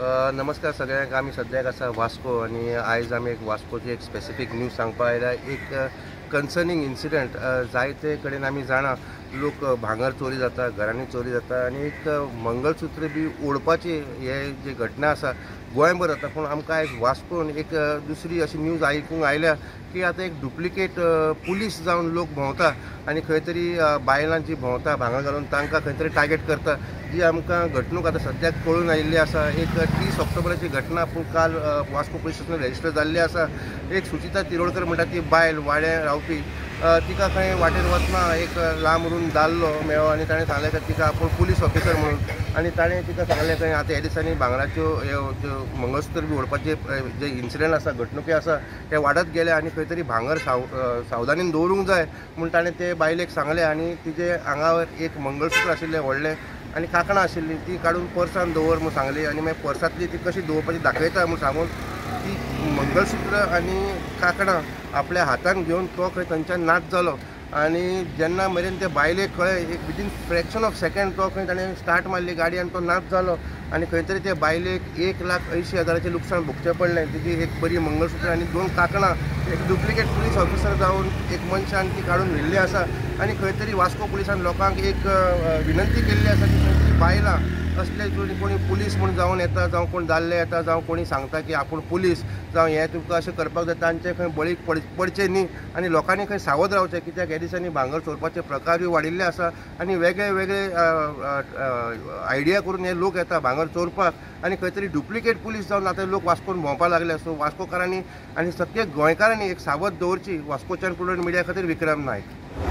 नमस्कार सगळ्यांक. आमी सद्याक आसा वास्को आनी आयज आमी एक वास्कोची एक स्पेसिफीक न्यूज सांगपा आयल्या. एक कन्सर्नींग इन्सिडंट. जायते कडेन आमी जाणा लोक भांगर चोरी जाता, घरांनी चोरी जाता आनी एक मंगलसूत्र बी ओडपाची हे जी घटना आसा गोंयभर जाता. पूण आमकां आयज वास्कोन एक दुसरी अशी न्यूज आयकूंक आयल्या की आतां एक डुप्लिकेट पुलीस जावन लोक भोंवता आनी खंय तरी बायलां जी भोंवता भांगर घालून तांकां खंय तरी टार्गेट करता. जी आमकां घडणूक आतां सद्याक कळून आयिल्ली आसा. एक 30 ऑक्टोबराची घटना पूण काल वास्को पुलीस स्टेशनार रजिस्टर जाल्ली आसा. एक सुचिता तिरोडकर म्हणटा ती बायल वाड्यार रावपी, तिका खंय वाटेर वतना एक लांब रुंद दादलो मेळ्ळो आनी ताणें सांगलें की तिका आपूण पुलीस ऑफिसर म्हणून, आनी ताणें तिका सांगलें खंय आतां ह्या दिसांनी भांगराच्यो ज्यो मंगळसूत्र बी ओडपाचे जे इन्सिडंट आसा, घडणुकी आसा ते वाडत गेले आनी खंय तरी भांगर सावधानीन दवरूंक जाय म्हूण ताणें ते बायलेक सांगलें. आनी तिजे आंगावर एक मंगळसूत्र आशिल्लें व्हडलें आनी कांकणां आशिल्लीं, ती काडून पर्सान दवर म्हूण सांगली आनी मागीर पर्सांतली ती कशी दवरपाची दाखयता म्हूण सांगून ती मंगळसूत्र आनी कांकणां आपल्या हातान घेवन तो खंय थंयच्यान नाच जालो. आनी जेन्ना मेरेन ते बायलेक कळ्ळें एक विदीन फ्रॅक्शन ऑफ सेकंड तो खंय ताणें स्टार्ट मारली गाडी आनी तो नाच जालो. आनी खंय तरी ते बायलेक 1,80,000 लुकसाण भोगचें पडलें. तिजी एक बरी मंगळसूत्र आनी 2 कांकणां एक डुप्लिकेट पुलीस ऑफिसर जावन एक मनशान ती काडून व्हेल्ली आसा. आनी खंय तरी वास्को पुलिसान लोकांक एक विनंती केल्ली आसा की खंय तरी बायलां असले कोणी पुलीस म्हूण जावन येता, जावं कोण दादले येता, जावं कोणी सांगता की आपूण पुलीस, जावं हें तुमकां अशें करपाक जाय, तांचे खंय बळीक पडचें न्ही आनी लोकांनी खंय सावध रावचें. कित्याक ह्या दिसांनी भांगर चोरपाचे प्रकारूय वाडिल्ले आसा आनी वेगळे वेगळे आयडिया करून हे लोक येता भांगर चोरपाक आनी खंय तरी डुप्लिकेट पुलीस जावन आतां लोक वास्कोन भोंवपाक लागले. सो वास्कोकारांनी आनी सगळे गोंयकारांनी एक सावध दवरची. वास्कोच्यान प्रुडंट मिडिया खातीर विक्रम नायक.